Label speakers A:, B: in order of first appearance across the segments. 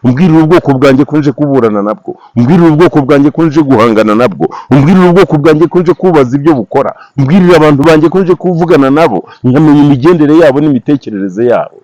A: Umbwirire ubwoko bwanjye ko nje kuburana nabwo, umbwirire ubwoko bwanjye ko nje guhangana nabwo, umbwirire ubwoko bwanjye ko nje kubaza ibyo bukora, umbwirire abantu banjye ko nje kuvugana nabo, nkamenya imigendere yabo n'imitekerereze yabo.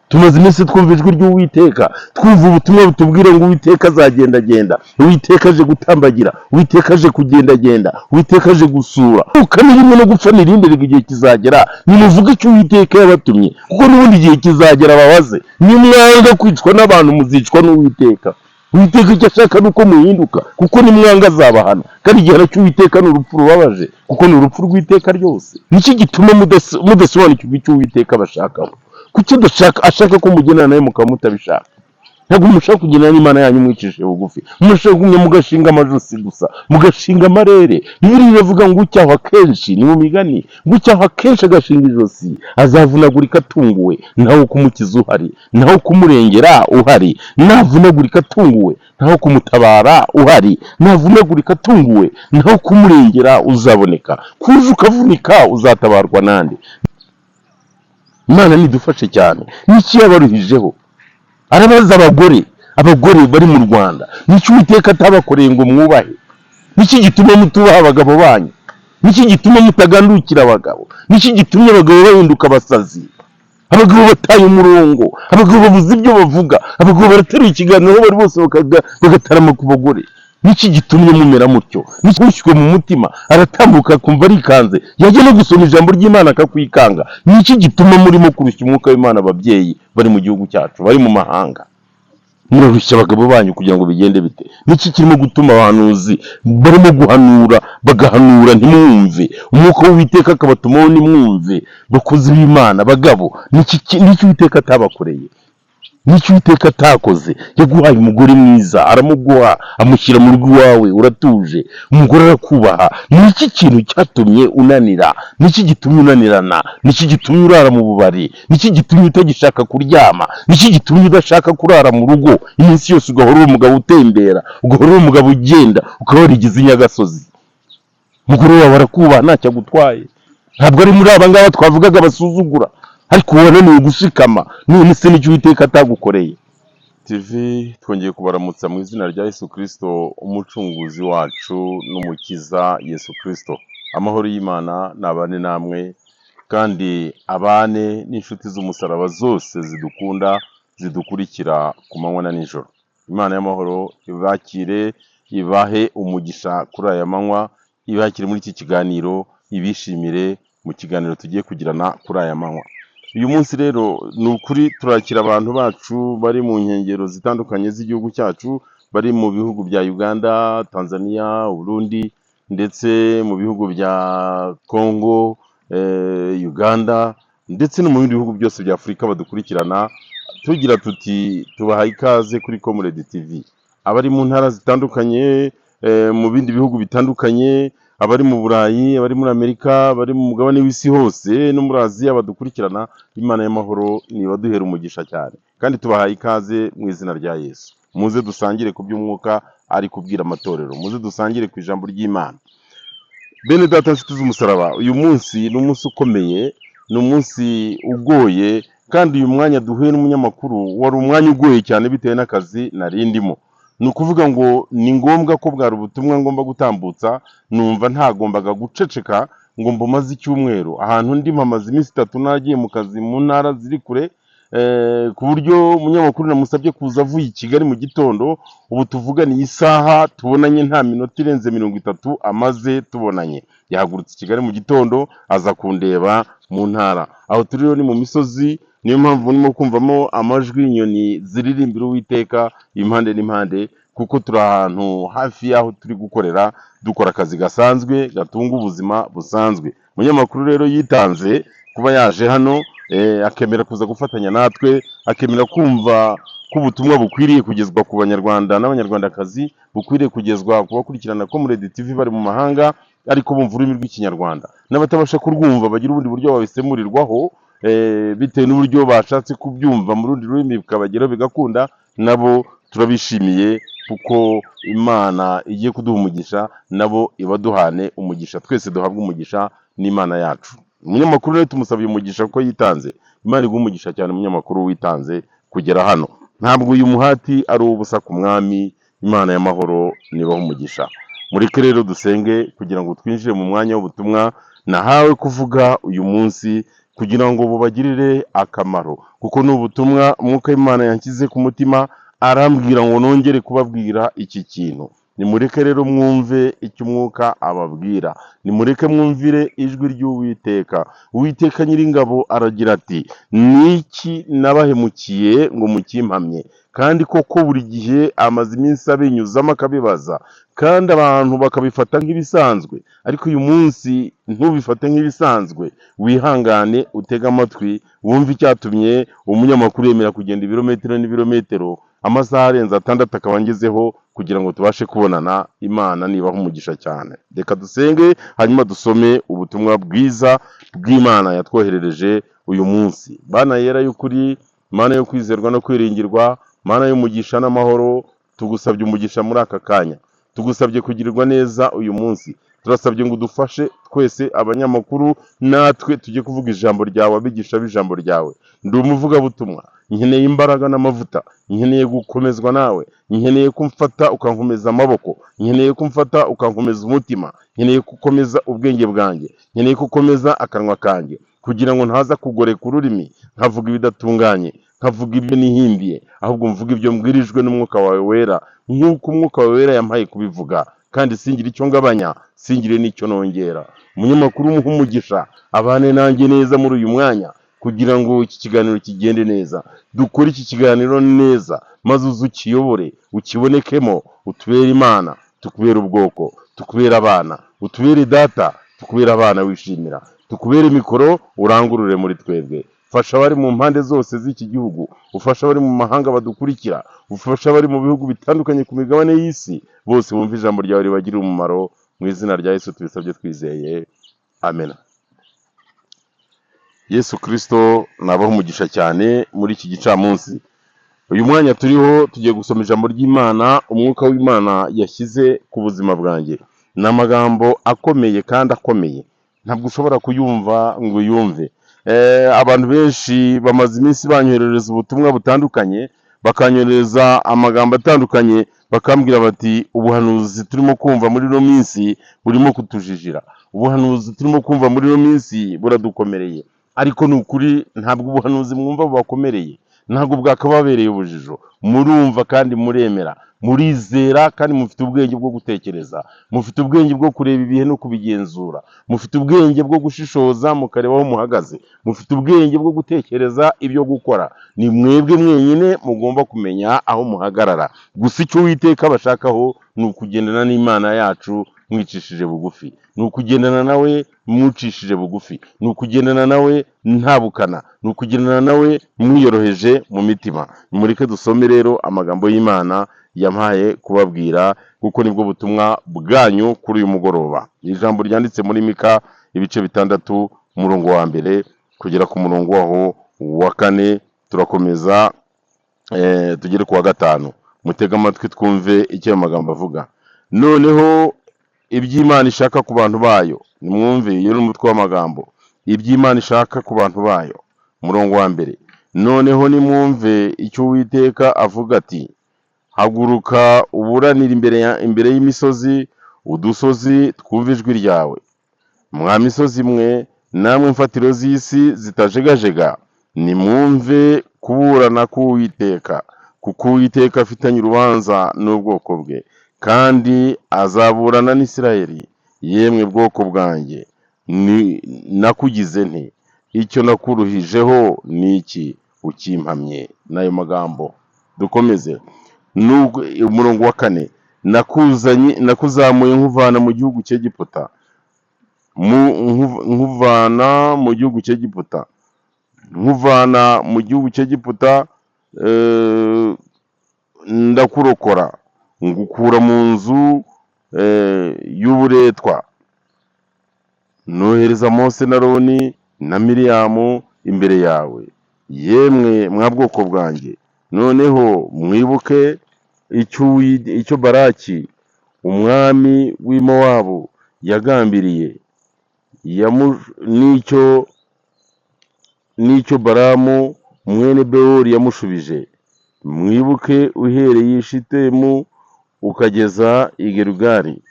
A: Tumaze iminsi twumva ijwi ry'Uwiteka, twumva ubutumwa butubwira ngo Uwiteka azagendagenda, Uwiteka aje gutambagira, Uwiteka aje kugendagenda, Uwiteka aje gusura. Ni rimwe no gupfa n'irindi. Rega igihe kizagera nimuvuge icyo Uwiteka yabatumye, kuko n'ubundi igihe kizagera babaze. Nimwanga kwicwa n'abantu, muzicwa n'Uwiteka. Uwiteka icyo ashaka ni uko muhinduka, kuko nimwanga azabahana, kandi igihano cy'Uwiteka ni urupfu rubabaje, kuko ni urupfu rw'iteka ryose. Nicyo gituma mudasobanukirwa icyo Uwiteka abashakaho. Kuki udashaka ashaka ko mugendana nawe mukaba mutabishaka? Ntabwo mushaka kugendana n'Imana yanyu mwicishije bugufi. Mushaka kugumya mugashinga amajosi gusa, mugashinga amarere. Bibiliya iravuga ngo ucyahwa kenshi, ni mu Migani, ngo ucyahwa kenshi agashinga ijosi azavunagurika atunguwe, naho kumukiza uhari, naho kumurengera uhari. Navunagurika atunguwe, naho kumutabara uhari. Navunagurika atunguwe, naho kumurengera uzaboneka. Kuza ukavunika, uzatabarwa nande? Imana nidufashe cyane. N'iki yabaruhijeho? Arabaza abagore, abagore bari mu Rwanda, n'iki Uwiteka atabakoreye ngo mwubahe? Niki gituma mutubaha abagabo banyu? Niki gituma mutagandukira abagabo? Niki gitumye abagabo bahinduka abasazi? Abagabo bataye umurongo, abagabo babuze ibyo bavuga, abagabo barateruye ikiganiro aho bari bose bagatarama ku bagore. Niki gitumye mumera mutyo? Niki mu mutima aratambuka akumva arikanze, yajya no gusoma ijambo ry'Imana akakwikanga? Niki gituma murimo kurushya umwuka w'Imana? Ababyeyi bari mu gihugu cyacu, bari mu mahanga, murarushya abagabo banyu kugira ngo bigende bite? Niki kirimo gutuma abahanuzi barimo guhanura, bagahanura ntimwumve, umwuka w'Uwiteka akabatumaho ntimwumve? Bakozi b'Imana, bagabo, niki Uwiteka atabakoreye? N'icyo Uwiteka atakoze? Yaguhaye umugore mwiza, aramuguha, amushyira mu rugo iwawe, uratuje, umugore arakubaha. Ni iki kintu cyatumye unanira? Ni iki gitumye unanirana? Ni iki gitumye urara mu bubari? Ni iki gitumye utagishaka kuryama? Ni iki gitumye udashaka kurara mu rugo iminsi yose, ugahora uri umugabo utembera, ugahora uri umugabo ugenda, ukaba warigize inyagasozi? Umugore wawe arakubaha, ntacyo agutwaye, ntabwo ari muri aba ngaba twavugaga basuzugura, ariko wananiwe gushikama. None se n'icyo Uwiteka atagukoreye? TV twongeye kubaramutsa mu izina rya Yesu Kirisito, umucunguzi wacu n'umukiza Yesu Kirisito. Amahoro y'Imana nabane namwe, kandi abane n'inshuti z'umusaraba zose zidukunda, zidukurikira ku manywa na nijoro. Imana y'amahoro ibakire, ibahe umugisha kuri aya manywa, ibakire muri iki kiganiro, ibishimire mu kiganiro tugiye kugirana kuri aya manywa. Uyu munsi rero ni ukuri turakira abantu bacu bari mu nkengero zitandukanye z'igihugu cyacu, bari mu bihugu bya Uganda, Tanzania, Burundi, ndetse mu bihugu bya Congo, Uganda, ndetse no mu bindi bihugu byose bya Afurika badukurikirana. Tugira tuti: tubahaye ikaze kuri Comrade TV. Abari mu ntara zitandukanye, mu bindi bihugu bitandukanye, abari mu Burayi, abari muri Amerika, abari mu mugabane w'isi hose no muri Aziya badukurikirana, Imana y'amahoro nibaduhera umugisha cyane, kandi tubahaye ikaze mu izina rya Yesu. Muze dusangire ku by'umwuka ari kubwira amatorero, muze dusangire ku ijambo ry'Imana. Bene data, nshuti z'umusaraba, uyu munsi ni umunsi ukomeye, ni umunsi ugoye, kandi uyu mwanya duhuye n'umunyamakuru wari umwanya ugoye cyane bitewe n'akazi nari ndimo. Ni ukuvuga ngo ni ngombwa ko bwari ubutumwa ngomba gutambutsa, numva ntagombaga guceceka ngo mbumaze icyumweru. Ahantu ndi mpamaze iminsi 3 nagiye mu kazi mu ntara ziri kure, ku buryo umunyamakuru namusabye kuza avuye i Kigali mu gitondo. Ubu tuvugana, iyi saha tubonanye, nta minota irenze 30 amaze tubonanye. Yahagurutse i Kigali mu gitondo aza kundeba mu ntara. Aho turi rero ni mu misozi, niyo mpamvu murimo kumvamo amajwi y'inyoni ziririmbira Uwiteka impande n'impande, kuko turi ahantu hafi y'aho turi gukorera, dukora akazi gasanzwe gatunga ubuzima busanzwe. Umunyamakuru rero yitanze kuba yaje hano, akemera kuza gufatanya natwe, akemera kumva ko ubutumwa bukwiriye kugezwa ku Banyarwanda n'Abanyarwandakazi, bukwiriye kugezwa ku bakurikirana Comrade TV bari mu mahanga ariko bumva ururimi rw'Ikinyarwanda, n'abatabasha kurwumva bagira ubundi buryo babisemurirwaho, bitewe n'uburyo bashatse kubyumva mu rundi rurimi bikabageraho bigakunda. Nabo turabishimiye, kuko Imana igiye kuduha umugisha, nabo ibaduhane umugisha, twese duhabwe umugisha n'Imana yacu. Umunyamakuru rero tumusabiye umugisha kuko yitanze. Imana iguha umugisha cyane, umunyamakuru witanze kugera hano. Ntabwo uyu muhati ari uw'ubusa ku mwami. Imana y'amahoro nibaho umugisha. Mureke rero dusenge kugira ngo twinjire mu mwanya w'ubutumwa nahawe kuvuga uyu munsi, kugira ngo bubagirire akamaro, kuko ni ubutumwa Umwuka w'Imana yanshyize ku mutima, arambwira ngo nongere kubabwira iki kintu. Nimureke rero mwumve icyo Umwuka ababwira, nimureke mwumvire ijwi ry'Uwiteka. Uwiteka Nyiringabo aragira ati: "Niki nabahemukiye ngo mukimpamye?" Kandi koko buri gihe amaze iminsi abinyuzamo akabibaza, kandi abantu bakabifata nk'ibisanzwe. Ariko uyu munsi ntubifate nk'ibisanzwe, wihangane utege amatwi wumve icyatumye umunyamakuru yemera kugenda ibirometero n'ibirometero, amasaha arenze 6 akaba angezeho kugira ngo tubashe kubonana. Imana nibaha umugisha cyane. Reka dusenge, hanyuma dusome ubutumwa bwiza bw'Imana yatwoherereje uyu munsi. Bana yera y'ukuri, Mana yo kwizerwa no kwiringirwa, Mana y'umugisha n'amahoro, tugusabye umugisha muri aka kanya, tugusabye kugirirwa neza uyu munsi. Turasabye ngo udufashe twese abanyamakuru, natwe tujye kuvuga ijambo ryawe, abigisha b'ijambo ryawe. Ndi umuvugabutumwa, nkeneye imbaraga n'amavuta, nkeneye gukomezwa nawe, nkeneye ko umfata ukankomeza amaboko, nkeneye ko umfata ukankomeza umutima, nkeneye ko ukomeza ubwenge bwanjye, nkeneye ko ukomeza akanwa kanjye, kugira ngo ntaza kugoreka ururimi nkavuga ibidatunganye, nkavuga ibyo nihimbiye, ahubwo mvuga ibyo mbwirijwe n'Umwuka wawe Wera, nk'uko Umwuka wawe Wera yampaye kubivuga, kandi singire icyo ngabanya, singire n'icyo nongera. Umunyamakuru umuha umugisha, abane nanjye neza muri uyu mwanya, kugira ngo iki kiganiro kigende neza, dukore iki kiganiro neza, maze uze ukiyobore, ukibonekemo, utubere Imana, tukubere ubwoko, tukubere abana, utubere data, tukubere abana wishimira, tukubere mikoro, urangurure muri twebwe. Fasha abari mu mpande zose z'iki gihugu, ufasha abari mu mahanga badukurikira, ufasha abari mu bihugu bitandukanye ku migabane y'isi, bose bumva ijambo ryawe ribagirire umumaro. Mu izina rya Yesu tubisabye twizeye, amena. Yesu Kirisito nabaho umugisha cyane muri iki gicamunsi. Uyu mwanya turiho tugiye gusoma ijambo ry'Imana Umwuka w'Imana yashyize ku buzima bwanjye. Ni amagambo akomeye kandi akomeye, ntabwo ushobora kuyumva ngo uyumve. Abantu benshi bamaze iminsi banyoherereza ubutumwa butandukanye, bakanyohereza amagambo atandukanye, bakambwira bati: "Ubuhanuzi turimo kumva muri ino minsi burimo kutujijira, ubuhanuzi turimo kumva muri ino minsi buradukomereye." Ariko ni ukuri, ntabwo ubuhanuzi mwumva bubakomereye, ntabwo bwakababereye ubujijo. Murumva kandi muremera, murizera, kandi mufite ubwenge bwo gutekereza, mufite ubwenge bwo kureba ibihe no kubigenzura, mufite ubwenge bwo gushishoza mukareba aho muhagaze, mufite ubwenge bwo gutekereza ibyo gukora. Ni mwebwe mwenyine mugomba kumenya aho muhagarara. Gusa icyo Uwiteka bashakaho ni ukugendana n'Imana yacu mwicishije bugufi, ni ukugendana nawe mucishije bugufi, ni ukugendana nawe nta bukana, ni ukugendana nawe mwiyoroheje mu mitima. Mureke dusome rero amagambo y'Imana yampaye kubabwira, kuko nibwo butumwa bwanyu kuri uyu mugoroba. Ijambo ryanditse muri Mika ibice 6, umurongo wa 1 kugera ku murongo waho wa 4, turakomeza tugere ku wa 5. Mutege amatwi twumve icyo ayo magambo avuga. Noneho iby'Imana ishaka ku bantu bayo, nimwumve, iyo ni umutwe w'amagambo, iby'Imana ishaka ku bantu bayo. Umurongo wa 1: "Noneho nimwumve icyo Uwiteka avuga ati: Haguruka uburanire imbere y'imisozi, udusozi twumve ijwi ryawe. Mwa misozi mwe, namwe mfatiro z'isi zitajegajega, nimwumve kuburana k'Uwiteka, kuko Uwiteka afitanye urubanza n'ubwoko bwe, kandi azaburana n'Isirayeli. Yemwe bwoko bwanjye, nakugize nte? Icyo nakuruhijeho ni iki ukimpamye?" N'ayo magambo dukomeze. Nubwo umurongo wa 4: "Nakuzanye, nakuzamuye nkuvana mu gihugu cy'Egiputa, nkuvana mu gihugu cy'Egiputa, nkuvana mu gihugu cy'Egiputa, ndakurokora, ngukura mu nzu y'uburetwa. Nohereza Mose na Aroni na Miriyamu imbere yawe. Yemwe mwa bwoko bwanjye, noneho mwibuke icyo Baraki umwami w'i Mowabu yagambiriye, n'icyo Balamu mwene Bewori yamushubije, Mwibuke uhereye i Shitemu ukageza i Gilugali,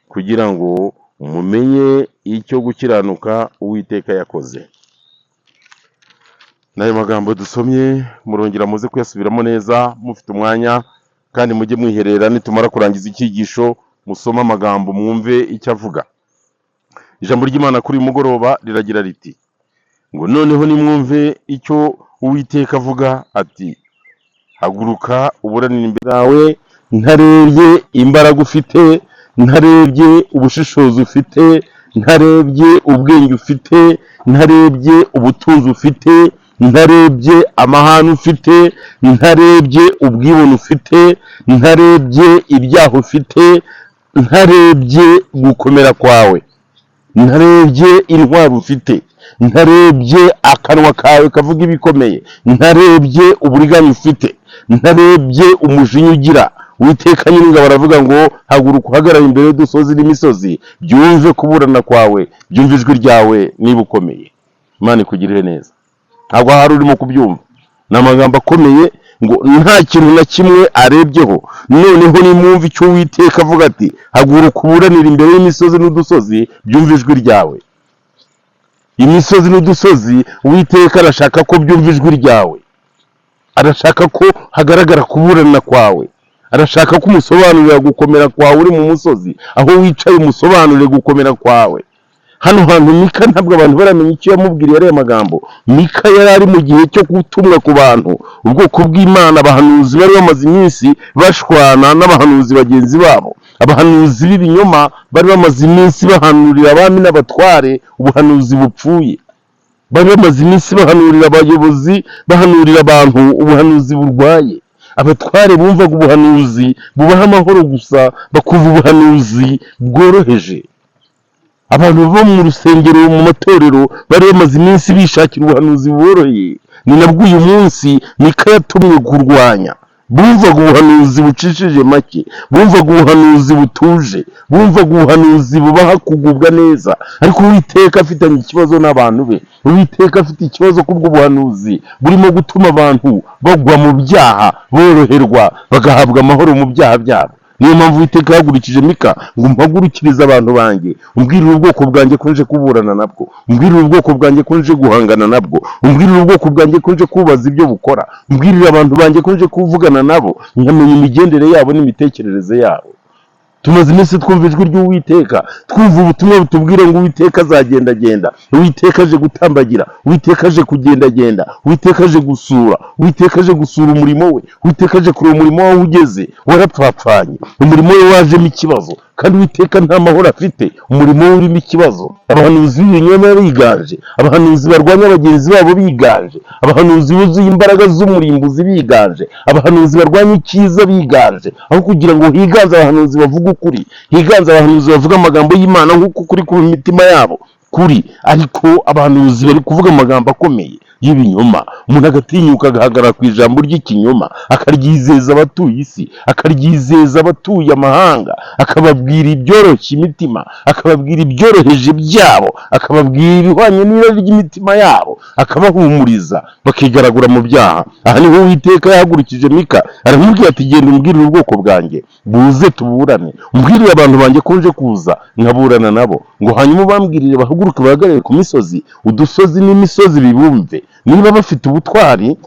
A: kugira ngo mumenye icyo gukiranuka Uwiteka yakoze. N'ayo magambo dusomye murongera muze kuyasubiramo neza mufite umwanya, kandi mujye mwiherera nitumara kurangiza icyigisho musome amagambo mwumve icyo avuga. Ijambo ry'Imana kuri uyu mugoroba riragira riti ngo noneho nimwumve icyo Uwiteka avuga ati: haguruka uburanire imbere yawe, ntarebye imbaraga ufite, ntarebye ubushishozi ufite, ntarebye ubwenge ufite, ntarebye ubutunzi ufite, ntarebye amahane ufite, ntarebye ubwibone ufite, ntarebye ibyaha ufite, ntarebye gukomera kwawe, ntarebye intwaro ufite, ntarebye akanwa kawe kavuga ibikomeye, ntarebye uburiganya ufite, ntarebye umujinya ugira. Uwiteka Nyiringabo aravuga ngo haguruka uhagarare imbere y'udusozi n'imisozi, byumve kuburana kwawe, byumve ijwi ryawe niba ukomeye. Imana ikugirire neza. Ntabwo hari urimo kubyumva, ni amagambo akomeye ngo nta kintu na kimwe arebyeho. Noneho nimwumve icyo Uwiteka avuga ati: haguruka uburanire imbere y'imisozi n'udusozi, byumve ijwi ryawe. Imisozi n'udusozi, Uwiteka arashaka ko byumva ijwi ryawe, arashaka ko hagaragara kuburana kwawe, arashaka ko umusobanurira gukomera kwawe uri mu musozi, aho wicaye umusobanurire gukomera kwawe. Hano hantu Mika ntabwo abantu baramenya icyo yamubwiriye ariya magambo. Mika yari ari mu gihe cyo gutumwa ku bantu, ubwoko bw'Imana. Abahanuzi bari bamaze iminsi bashwana n'abahanuzi bagenzi babo. Abahanuzi b'ibinyoma bari bamaze iminsi bahanurira abami n'abatware ubuhanuzi bupfuye. Bari bamaze iminsi bahanurira abayobozi, bahanurira abantu ubuhanuzi burwaye. Abatware bumvaga ubuhanuzi bubaha amahoro gusa, bakumva ubuhanuzi bworoheje. Abantu bo mu rusengero, mu matorero, bari bamaze iminsi bishakira ubuhanuzi buboroheye. Ni nabwo uyu munsi Mika yatumwe kurwanya. Bumvaga ubuhanuzi bucishije make, bumvaga ubuhanuzi butuje, bumvaga ubuhanuzi bubaha kugubwa neza. Ariko Uwiteka afitanye ikibazo n'abantu be. Uwiteka afite ikibazo kubwo buhanuzi burimo gutuma abantu bagwa mu byaha, boroherwa, bagahabwa amahoro mu byaha byabo. Niyo mpamvu Uwiteka yahagurukije Mika ngo mpagurukirize abantu banjye, umbwirire ubwoko bwanjye ko nje kuburana nabwo, umbwirire ubwoko bwanjye ko nje guhangana nabwo, umbwirire ubwoko bwanjye ko nje kubaza ibyo bukora, umbwirire abantu banjye ko nje kuvugana nabo nkamenya imigendere yabo n'imitekerereze yabo. Tumaze iminsi twumva ijwi ry'Uwiteka, twumva ubutumwa butubwira ngo Uwiteka azagendagenda, Uwiteka aje gutambagira, Uwiteka aje kugendagenda, Uwiteka aje gusura, Uwiteka aje gusura umurimo we, Uwiteka aje kureba umurimo wawe ugeze warapfapfanye, umurimo we wajemo ikibazo, kandi Uwiteka nta mahoro afite, umurimo we urimo ikibazo. Abahanuzi b'ibinyoma biganje, abahanuzi barwanya bagenzi babo biganje, abahanuzi buzuye imbaraga z'umurimbuzi biganje, abahanuzi barwanya icyiza biganje. Aho kugira ngo higanze abahanuzi bavuga ukuri, higanze abahanuzi bavuga amagambo y'Imana nk'uko ukuri ku mitima yabo kuri, ariko abahanuzi bari kuvuga amagambo akomeye y'ibinyoma. Umuntu agatinyuka agahagarara ku ijambo ry'ikinyoma, akaryizeza abatuye isi, akaryizeza abatuye amahanga, akababwira ibyoroshya imitima, akababwira ibyoroheje byabo, akababwira ibihwanye n'irari ry'imitima yabo, akabahumuriza, bakigaragura mu byaha. Aha niho Uwiteka yahagurukije Mika, aramubwira ati: genda umbwirire ubwoko bwanjye buze tuburane, umbwirire abantu banjye ko nje kuza nkaburana nabo, ngo hanyuma ubambwirire bahaguruke bahagarare ku misozi, udusozi n'imisozi bibumve. Niba bafite ubutwari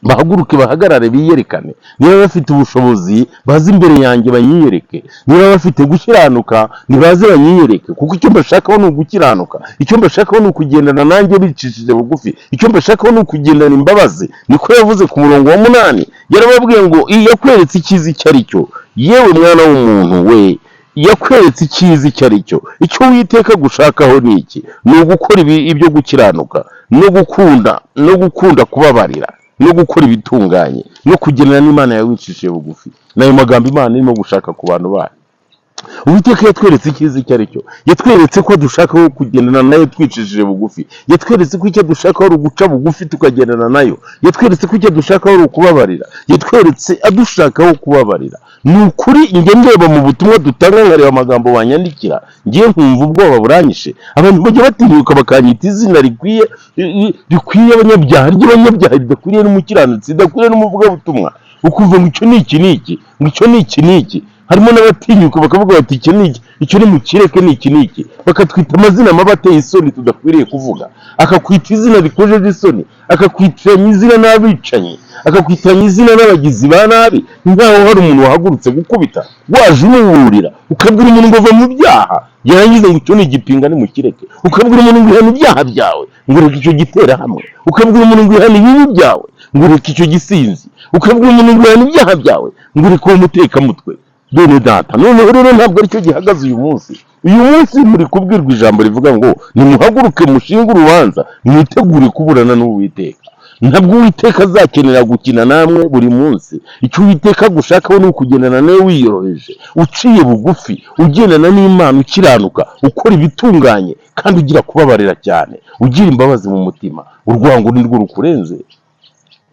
A: bahaguruke bahagarare biyerekane, niba bafite ubushobozi baze imbere yanjye banyiyereke, niba bafite gukiranuka nibaze banyiyereke, kuko icyo mbashakaho ni ugukiranuka, icyo mbashakaho ni ukugendana nanjye bicishije bugufi, icyo mbashakaho ni ukugendana imbabazi. Niko yavuze ku murongo wa 8, yarababwiye ngo iyo yakweretse icyiza icyo ari cyo, yewe mwana w'umuntu we, yakweretse icyiza icyo ari cyo. Icyo Uwiteka agushakaho ni iki? Ni ugukora ibyo gukiranuka, no gukunda kubabarira, no gukora ibitunganye, no kugendana n'Imana yawe wicishije bugufi. Ni ayo magambo Imana irimo gushaka ku bantu bayo. Uwiteka yatweretse icyiza icyo ari cyo, yatweretse ko dushakaho kugendana nayo twicishije bugufi, yatweretse ko icyo dushakaho ari uguca bugufi tukagendana nayo, yatweretse ko icyo dushakaho ari ukubabarira, yatweretse adushakaho kubabarira. Ni ukuri njye ndeba mu butumwa dutanga, nkareba amagambo banyandikira, ngiye nkumva ubwoba buranyishe. Abantu bajya batinyuka bakanyita izina rikwiye abanyabyaha, ry'abanyabyaha, ridakwiriye n'umukiranutsi, ridakwiriye n'umuvugabutumwa. Ukumva ngo icyo ni iki n'iki, ngo icyo ni iki n'iki. Harimo n'abatinyuka bakavuga bati: "Iki ni iki, icyo ni mukireke, ni iki n'iki." Bakatwita amazina mabi ateye isoni tudakwiriye kuvuga. Akakwita izina rikojeje isoni, akakwitiranya izina n'abicanyi, akakwitiranya izina n'abagizi ba nabi, nkaho hari umuntu wahagurutse gukubita. Waje umuburira, ukabwira umuntu ngo va mu byaha, yarangiza ngo icyo ni igipinga, nimukireke. Ukabwira umuntu ngo ihana ibyaha byawe, ngo reka icyo gitera hamwe. Ukabwira umuntu ngo ihana ibibi byawe, ngo reka icyo gisinzi. Ukabwira umuntu ngo ihana ibyaha byawe, ngo reka uwo mutekamutwe. Bene data, noneho rero ntabwo aricyo gihagaze uyu munsi. Uyu munsi muri kubwirwa ijambo rivuga ngo nimuhaguruke, mushinge urubanza, mwitegure kuburana n'Uwiteka. Ntabwo Uwiteka azakenera gukina namwe buri munsi. Icyo Uwiteka agushakaho ni ukugendana nawe wiyoroheje, uciye bugufi, ugendana n'Imana, ukiranuka, ukora ibitunganye, kandi ugira kubabarira cyane, ugira imbabazi mu mutima. Urwango ni rwo rukurenze.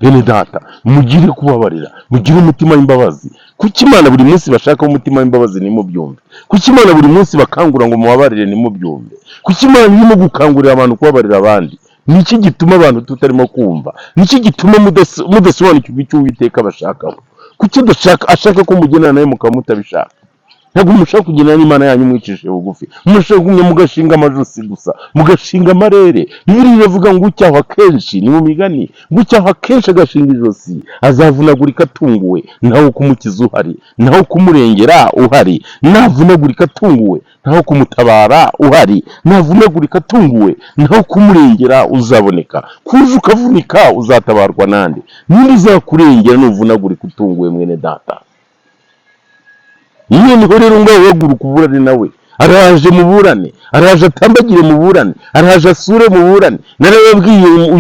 A: Bene data, mugire kubabarira, mugire umutima w'imbabazi. Kuki Imana buri munsi bashakaho umutima w'imbabazi ntimubyumve? Kuki Imana buri munsi bakangura ngo mubabarire ntimubyumve? Kuki Imana irimo gukangurira abantu kubabarira abandi? Ni iki gituma abantu tutarimo kumva? Ni iki gituma mudasobanukirwa icyo Uwiteka abashakaho? Kuki adashaka, ashaka ko mugendana nawe mukaba mutabishaka? Ntabwo mushaka kugendana n'Imana yanyu mwicishije bugufi. Mushaka kugumya mugashinga amajosi gusa, mugashinga amarere. Bibiliya iravuga ngo ucyahwa kenshi, ni mu Migani, ngo ucyahwa kenshi agashinga ijosi azavunagurika atunguwe, naho kumukiza uhari, naho kumurengera uhari. Navunagurika atunguwe, naho kumutabara uhari. Navunagurika atunguwe, naho kumurengera uzaboneka. Kuza ukavunika, uzatabarwa nande? Ninde uzakurengera nuvunagurika utunguwe, mwene data? Noneho rero ngaho uhaguruka uburane nawe. Araje muburane, araje atambagire muburane, araje asure muburane. Narababwiye,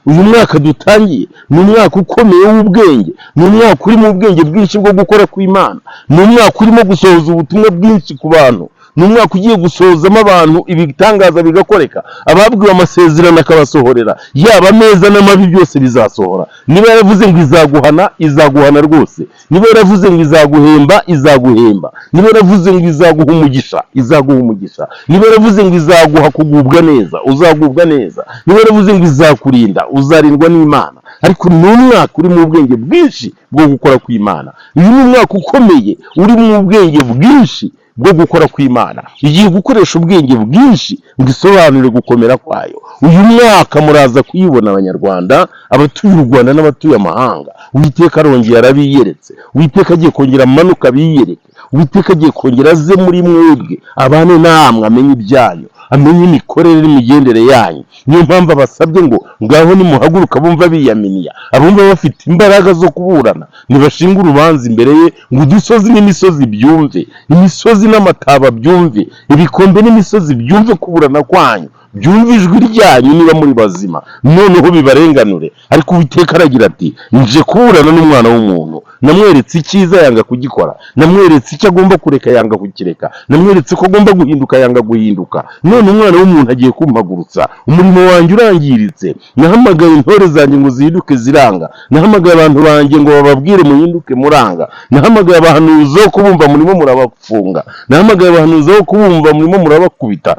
A: uyu mwaka dutangiye ni umwaka ukomeye w'ubwenge, ni umwaka urimo ubwenge bwinshi bwo gukora kw'Imana, ni umwaka urimo gusohoza ubutumwa bwinshi ku bantu, ni umwaka ugiye gusohozamo abantu ibitangaza bigakoreka, ababwiwe amasezerano akabasohorera, yaba ameza n'amabi byose bizasohora. Niba yaravuze ngo izaguhana, izaguhana rwose. Niba yaravuze ngo izaguhemba, izaguhemba. Niba yaravuze ngo izaguha umugisha, izaguha umugisha. Niba yaravuze ngo izaguha kugubwa neza, uzagubwa neza. Niba yaravuze ngo izakurinda, uzarindwa n'Imana. Ariko ni umwaka urimo ubwenge bwinshi bwo gukora kw'Imana. Uyu ni umwaka ukomeye urimo ubwenge bwinshi bwo gukora kw'Imana. Igiye gukoresha ubwenge bwinshi ngo isobanure gukomera kwayo. Uyu mwaka muraza kuyibona, Abanyarwanda, abatuye u Rwanda n'abatuye amahanga. Uwiteka arongeye arabiyeretse. Uwiteka agiye kongera amanuka abiyereke. Uwiteka agiye kongera aze muri mwebwe, abane namwe, amenye ibyanyu, amenye imikorere n'imigendere yanyu. Niyo mpamvu abasabye ngo ngaho nimuhaguruka, bumva biyaminiya, abumva bafite imbaraga zo kuburana, nibashinga urubanza imbere ye, ngo udusozi n'imisozi byumve, imisozi n'amataba byumve, ibikombe n'imisozi byumve kuburana kwanyu, byumve ijwi ryanyu niba muri bazima, noneho bibarenganure. Ariko Uwiteka aragira ati: "Nje kuburana n'umwana w'umuntu. Namweretse icyiza yanga kugikora, namweretse icyo agomba kureka yanga kukireka, namweretse ko agomba guhinduka yanga guhinduka. None umwana w'umuntu agiye kumpagurutsa, umurimo wanjye urangiritse. Nahamagaye intore zanjye ngo zihinduke, ziranga. Nahamagaye abantu banjye ngo bababwire muhinduke, muranga. Nahamagaye abahanuzi bo kubumva, murimo murabafunga. Nahamagaye abahanuzi bo kubumva, murimo murabakubita.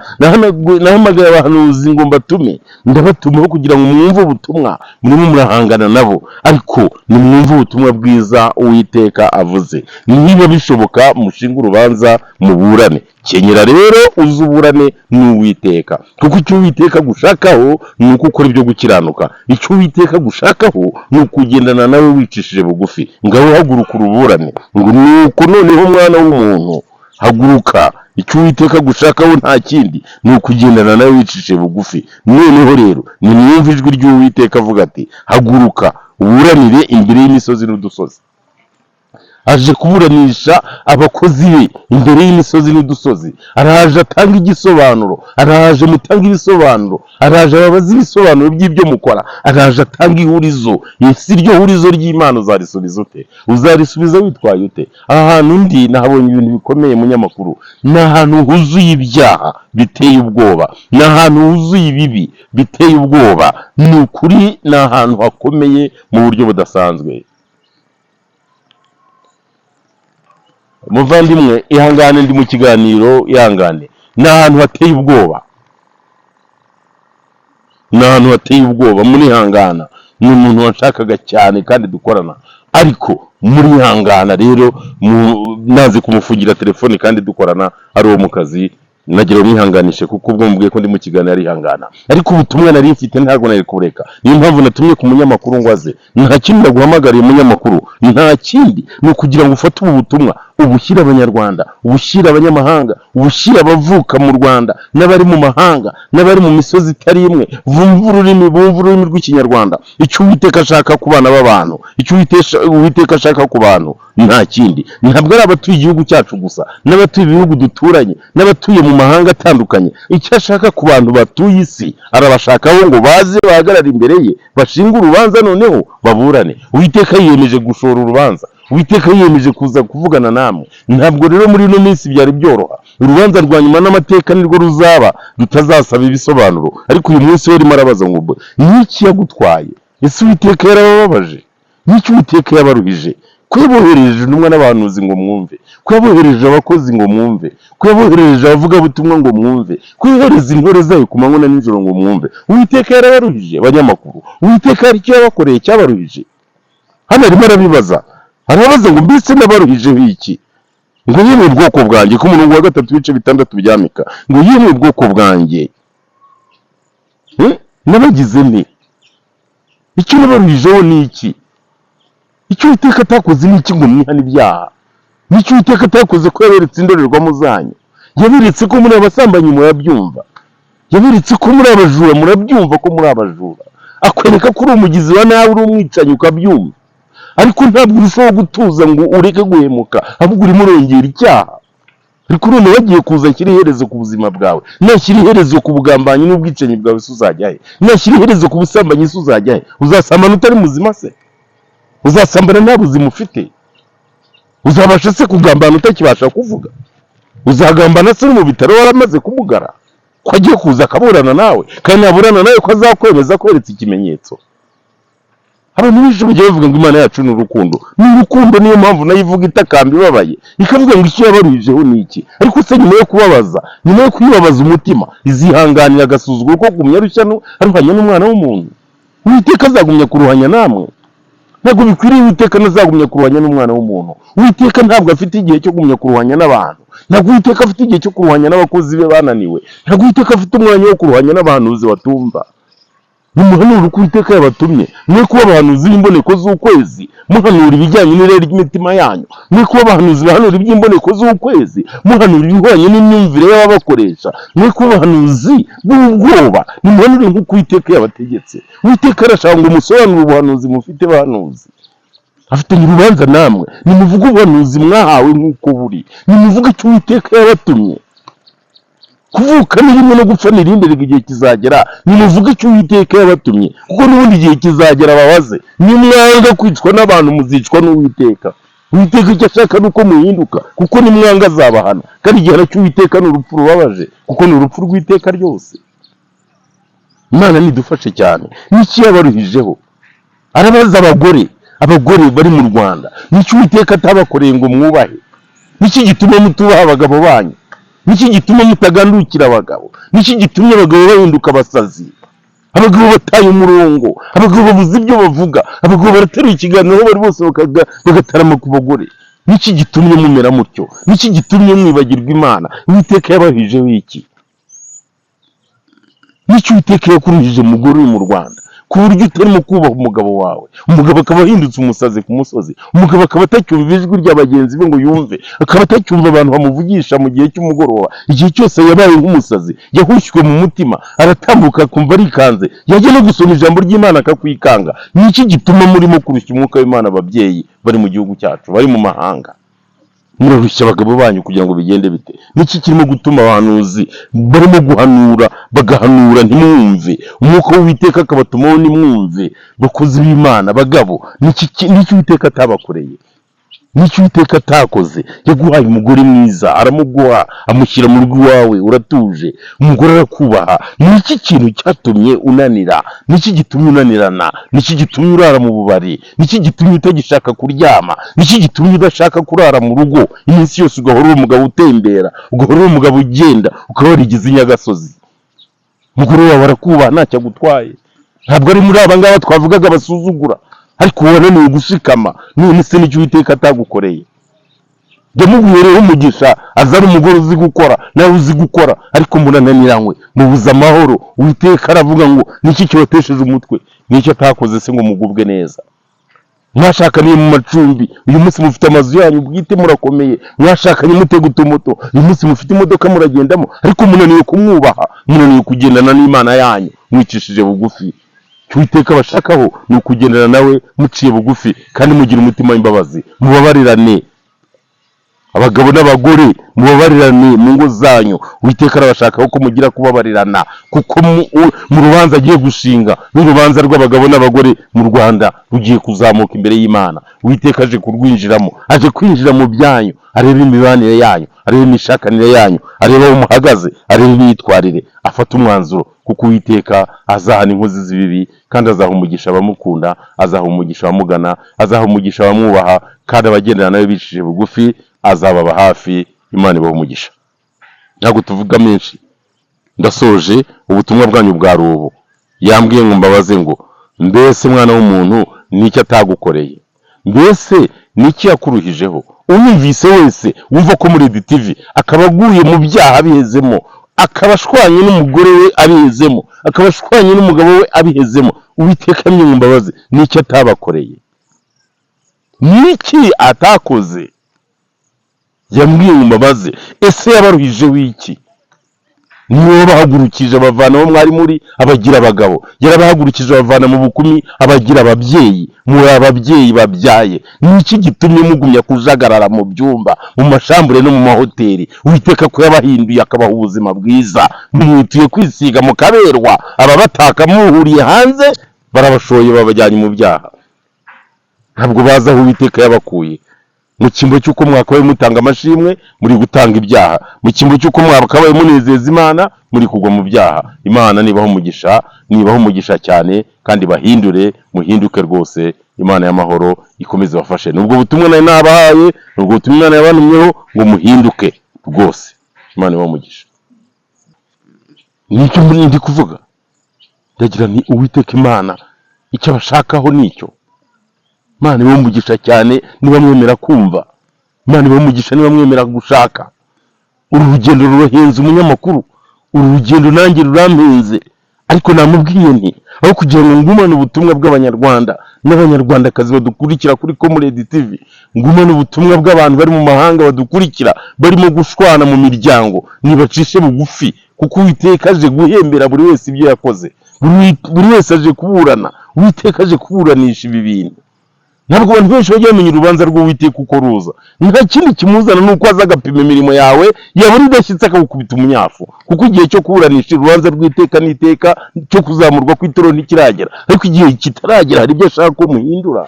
A: Nahamagaye abahanuzi ngo mbatume, ndabatumaho kugira ngo mwumve ubutumwa, murimo murahangana nabo. Ariko nimwumve ubutumwa bwiza Uwiteka avuze. Niba bishoboka mushinge urubanza muburane." Kenyera rero uze uburane n'Uwiteka, kuko icyo Uwiteka agushakaho ni uko ukora ibyo gukiranuka. Icyo Uwiteka agushakaho ni ukugendana nawe wicishije bugufi. Ngaho haguruka uruburane. Ngo nuko noneho, mwana w'umuntu, haguruka. Icyo Uwiteka agushakaho nta kindi, ni ukugendana nawe wicishije bugufi. Noneho rero nimwumve ijwi ry'Uwiteka avuga ati: "Haguruka uburanire imbere y'imisozi n'udusozi." Aje kuburanisha abakozi be imbere y'imisozi n'udusozi. Araje atanga igisobanuro, araje mutange ibisobanuro, araje ababaze ibisobanuro by'ibyo mukora, araje atanga ihurizo. Ese iryo hurizo ry'Imana uzarisubiza ute? Uzarisubiza witwaye ute? Aha hantu ndi nahabonye ibintu bikomeye, munyamakuru. Ni ahantu huzuye ibyaha biteye ubwoba, ni ahantu huzuye ibibi biteye ubwoba. Ni ukuri, ni ahantu hakomeye mu buryo budasanzwe. Muvandimwe, ihangane, ndi mu kiganiro, ihangane. Ni ahantu hateye ubwoba, ni ahantu hateye ubwoba, murihangana. Ni umuntu washakaga cyane kandi dukorana. Ariko murihangana rero, naze kumufungira telefoni kandi dukorana ari uwo mu kazi. Nagira ngo mwihanganishe, kuko ubwo mubwiye ko ndi mu kiganiro arihangana, ariko ubutumwa nari mfite ntabwo nari kureka. Niyo mpamvu natumye ku munyamakuru ngo aze. Nta kindi naguhamagariye, umunyamakuru, nta kindi, ni ukugira ngo ufate ubu butumwa ubushyire Abanyarwanda, ubushyire abanyamahanga, ubushyire abavuka mu Rwanda n'abari mu mahanga n'abari mu misozi itari imwe, bumva ururimi rw'Ikinyarwanda. Icyo Uwiteka ashaka ku bana b'abantu, icyo Uwiteka ashaka ku bantu nta kindi. Ntabwo ari abatuye igihugu cyacu gusa, n'abatuye ibihugu duturanye, n'abatuye mu mahanga atandukanye. Icyo ashaka ku bantu batuye isi, arabashakaho ngo baze bahagarare imbere ye, bashinge urubanza, noneho baburane. Uwiteka yiyemeje gushora urubanza. Uwiteka yiyemeje kuza kuvugana namwe. Ntabwo rero muri ino minsi byari byoroha. Urubanza rwa nyuma n'amateka nirwo ruzaba rutazasaba ibisobanuro, ariko uyu munsi we arimo arabaza ngo: "Niki yagutwaye? Ese Uwiteka yarabababaje? Niki Uwiteka yabaruhije? Ko yaboherereje intumwa n'abahanuzi ngo mwumve, ko yaboherereje abakozi ngo mwumve, ko yaboherereje abavugabutumwa ngo mwumve, ko yohereza intore zayo ku manywa na nijoro ngo mwumve, Uwiteka yarabaruhije? Abanyamakuru, Uwiteka hari icyo yabakoreye cyabaruhije?" Hano arimo arabibaza, arabaza ngo: "Mbese nabaruhijeho iki?" Ngo: "Yemwe ubwoko bwanjye," ku murongo wa 3 w'ibice 6 bya Mika, ngo: "Yemwe ubwoko bwanjye, Nabagize nte? Icyo nabaruhijeho ni iki? Icyo Uwiteka atakoze ni iki ngo mwihane ibyaha? N'icyo Uwiteka atakoze, ko yaberetse indorerwamo zanyu? Yaberetse ko muri abasambanyi, murabyumva. Yaberetse ko muri abajura, murabyumva ko muri abajura. Akwereka ko uri umugizi wa nabi, uri umwicanyi, ukabyumva, ariko ntabwo urushaho gutuza ngo ureke guhemuka, ahubwo urimo urongera icyaha. Ariko none bagiye kuza ashyira iherezo ku buzima bwawe. Nashyira iherezo ku bugambanyi n'ubwicanyi bwawe se, uzajya he? Nashyira iherezo ku busambanyi se, uzajya he? Uzasambana utari muzima se? Uzasambana nta buzima ufite? Uzabasha se kugambana utakibasha kuvuga? Uzagambana se uri mu bitaro waramaze kumugara? Ko agiye kuza akaburana nawe, kandi naburana nawe ko azakwemeza kweretse ikimenyetso?" Abantu benshi bajya bavuga ngo Imana yacu ni urukundo, ni urukundo. Niyo mpamvu nayo ivuga itakamba ibabaye, ikavuga ngo icyo yabaruhijeho ni iki? Ariko se nyuma yo kubabaza, nyuma yo kuyibabaza umutima, izihanganira agasuzuguro ko kugumya rushya aruhanya n'umwana w'umuntu? Uwiteka azagumya kuruhanya namwe? Ntabwo bikwiriye. Uwiteka ntazagumya kuruhanya n'umwana w'umuntu. Uwiteka ntabwo afite igihe cyo kugumya kuruhanya n'abantu. Ntabwo Uwiteka afite igihe cyo kuruhanya n'abakozi be bananiwe. Ntabwo Uwiteka afite umwanya wo kuruhanya n'abahanuzi batumva. Nimuhanure uko Uwiteka yabatumye. Mwe kuba abahanuzi b'imboneko z'ukwezi, muhanura ibijyanye n'irari ry'imitima yanyu. Mwe kuba abahanuzi bahanura iby'imboneko z'ukwezi, muhanura ibihwanye n'imyumvire y'ababakoresha. Mwe kuba abahanuzi b'ubwoba. Nimuhanure nk'uko Uwiteka yabategetse. Uwiteka arashaka ngo musobanure ubuhanuzi mufite. Bahanuzi, afitanye urubanza namwe. Nimuvuge ubuhanuzi mwahawe nk'uko buri. Nimuvuge icyo Uwiteka yabatumye. Kuvuka ni rimwe no gupfa ni irindi. Reka igihe kizagera. Nimuvuge icyo Uwiteka yabatumye, kuko n'ubundi igihe kizagera babaze. Nimwanga kwicwa n'abantu, muzicwa n'Uwiteka. Uwiteka icyo ashaka ni uko muhinduka, kuko nimwanga azabahana, kandi igihano cy'Uwiteka ni urupfu rubabaje, kuko ni urupfu rw'iteka ryose. Imana nidufashe cyane. N'iki yabaruhijeho? Arabaza abagore, abagore bari mu Rwanda: n'iki Uwiteka atabakoreye ngo mwubahe? Niki gituma mutubaha abagabo banyu? Niki gituma mutagandukira abagabo? Niki gitumye abagabo bahinduka abasazi? Abagabo bataye umurongo, abagabo babuze ibyo bavuga, abagabo barateruye ikiganiro aho bari bose bagatarama ku bagore. Niki gitumye mumera mutyo? Niki gitumye mwibagirwa Imana? Uwiteka yabahijeho iki? N'icyo Uwiteka yakuruhije, mugore uri mu Rwanda, ku buryo utarimo kubaha umugabo wawe, umugabo akaba ahindutse umusazi ku musozi, umugabo akaba atacyumva ijwi rya bagenzi be ngo yumve, akaba atacyumva abantu bamuvugisha mu gihe cy'umugoroba? Igihe cyose yabaye nk'umusazi, yahushywe mu mutima, aratambuka akumva arikanze, yajya no gusoma ijambo ry'Imana akakwikanga. Ni iki gituma murimo kurushya umwuka w'Imana? Ababyeyi bari mu gihugu cyacu, bari mu mahanga, murarushya abagabo banyu kugira ngo bigende bite? Niki kirimo gutuma abahanuzi barimo guhanura, bagahanura ntimwumve, umwuka w'Uwiteka akabatumaho ntimwumve? Bakozi b'Imana, bagabo, niki Uwiteka atabakoreye? Niki Uwiteka atakoze? Yaguhaye umugore mwiza, aramuguha, amushyira mu rugo iwawe, uratuje, umugore arakubaha. Ni iki kintu cyatumye unanira? Niki gitumye unanirana? Niki gitumye urara mu bubari? Niki gitumye utagishaka kuryama? Niki gitumye udashaka kurara mu rugo iminsi yose, ugahora uri umugabo utembera, ugahora uri umugabo ugenda, ukaba warigize inyagasozi? Umugore wawe arakubaha, ntacyo agutwaye. Ntabwo ari muri aba ngaba twavugaga basuzugura. Ariko wananiwe gushikama. None se nicyo Uwiteka atagukoreye? Yamuguhereho umugisha, aza ari umugore uzi gukora, nawe uzi gukora, ariko murananiranywe, mubuze amahoro. Uwiteka aravuga ngo: "Niki kibatesheje umutwe?" Nicyo atakoze se ngo mugubwe neza? Mwashakaniye mu macumbi, uyu munsi mufite amazu yanyu bwite, murakomeye. Mwashakanye mutega utumoto, uyu munsi mufite imodoka muragendamo, ariko munaniwe kumwubaha, munaniwe kugendana n'Imana yanyu mwicishije bugufi. Icyo Uwiteka abashakaho ni ukugendana nawe muciye bugufi kandi mugira umutima w'imbabazi. Mubabarirane, abagabo n'abagore, mubabarirane mu ngo zanyu. Uwiteka arabashakaho ko mugira kubabarirana, kuko mu rubanza agiye gushinga, n'urubanza rw'abagabo n'abagore mu Rwanda rugiye kuzamuka imbere y'Imana. Uwiteka aje kurwinjiramo, aje kwinjira mu byanyu, arebe imibanire yanyu, arebe imishakanire yanyu, arebe aho muhagaze, arebe imyitwarire, afate umwanzuro, kuko Uwiteka azahana inkozi z'ibibi kandi azaha umugisha abamukunda, azaha umugisha abamugana, azaha umugisha abamwubaha, kandi abagendana nawe bicishije bugufi azababa hafi. Imana ibaha umugisha. Ntabwo tuvuga menshi, ndasoje. Ubutumwa bwanyu bwa ubu. Yambwiye ngo mbabaze ngo: "Mbese mwana w'umuntu, niki atagukoreye? Mbese niki yakuruhijeho?" Unyumvise wese wumva ko muri TV akaba aguye mu byaha abihezemo, akaba ashwanye n'umugore we abihezemo, akaba ashwanye n'umugabo we abihezemo, Uwiteka ngo mbabaze: niki atabakoreye? Niki atakoze? Yambwiye ngo mbabaze: ese yabaruhijeho iki? Niwe wabahagurukije abavana aho mwari muri, abagira abagabo. Yarabahagurukije abavana mu bukumi, abagira ababyeyi. Muri ababyeyi babyaye. Ni iki gitumye mugumya kujagarara mu byumba, mu mashambure no mu mahoteli? Uwiteka ko yabahinduye akabaha ubuzima bwiza, mwituye kwisiga mukaberwa, ababataka muhuriye hanze barabashoye, babajyanye mu byaha. Ntabwo bazi aho Uwiteka yabakuye. Mu cyimbo cy'uko mwakabaye mutanga amashimwe, muri gutanga ibyaha. Mu cyimbo cy'uko mwakabaye munezeza Imana, muri kugwa mu byaha. Imana nibaho umugisha, nibaho umugisha cyane, kandi bahindure, muhinduke rwose. Imana y'amahoro ikomeze ibafashe. Nubwo butumwa nari nabahaye, nubwo butumwa Imana yabantumyeho ngo muhinduke rwose. Imana ibahe umugisha. Nicyo ndi kuvuga. Ndagira nti: Uwiteka Imana icyo abashakaho nicyo. Imana ibahe umugisha cyane niba mwemera kumva. Imana ibahe umugisha niba mwemera gushaka. Uru rugendo rurahenze, umunyamakuru. Uru rugendo nanjye rurampenze, ariko namubwiye nti: aho kugira ngo ngumane ubutumwa bw'Abanyarwanda n'Abanyarwandakazi badukurikira kuri Comrade TV, ngumane ubutumwa bw'abantu bari mu mahanga badukurikira barimo gushwana mu miryango, nibacishe bugufi, kuko Uwiteka aje guhembera buri wese ibyo yakoze. Buri wese aje kuburana. Uwiteka aje kuburanisha ibi bintu. Ntabwo abantu benshi bajya bamenya urubanza rw'Uwiteka uko ruza. Nta kindi kimuzana, ni uko aza agapima imirimo yawe, yabona idashyitse akagukubita umunyafu, kuko igihe cyo kuburanisha urubanza rw'iteka n'iteka cyo kuzamurwa kw'itorero ntikiragera. Ariko igihe kitaragera, hari ibyo ashaka ko muhindura.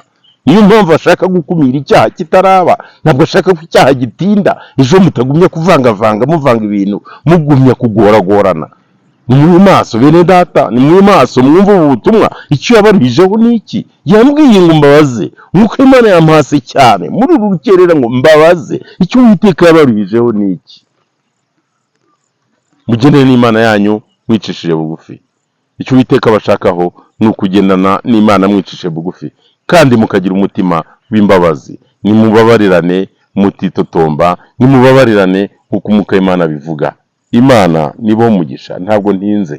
A: Niyo mpamvu ashaka gukumira icyaha kitaraba. Ntabwo ashaka ko icyaha gitinda, ejo mutagumya kuvangavanga, muvanga ibintu, mugumya kugoragorana. Ni muri maso, bene data, ni muri maso mwumve ubu butumwa. Icyo yabaruhijeho ni iki? Yambwiye ngo mbabaze, nk'uko Imana yampase cyane muri uru rukerera ngo mbabaze: icyo Uwiteka yabaruhijeho ni iki? Mugendere n'Imana yanyu mwicishije bugufi. Icyo Uwiteka abashakaho ni ukugendana n'Imana mwicishije bugufi kandi mukagira umutima w'imbabazi. Nimubabarirane mutitotomba, nimubabarirane nk'uko Umwuka w'Imana bivuga. Imana nibo umugisha. Ntabwo ntinze,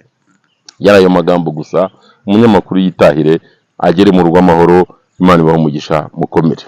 A: yari ayo magambo gusa. Umunyamakuru yitahire, agere mu rugo amahoro. Imana ibahe umugisha, mukomere.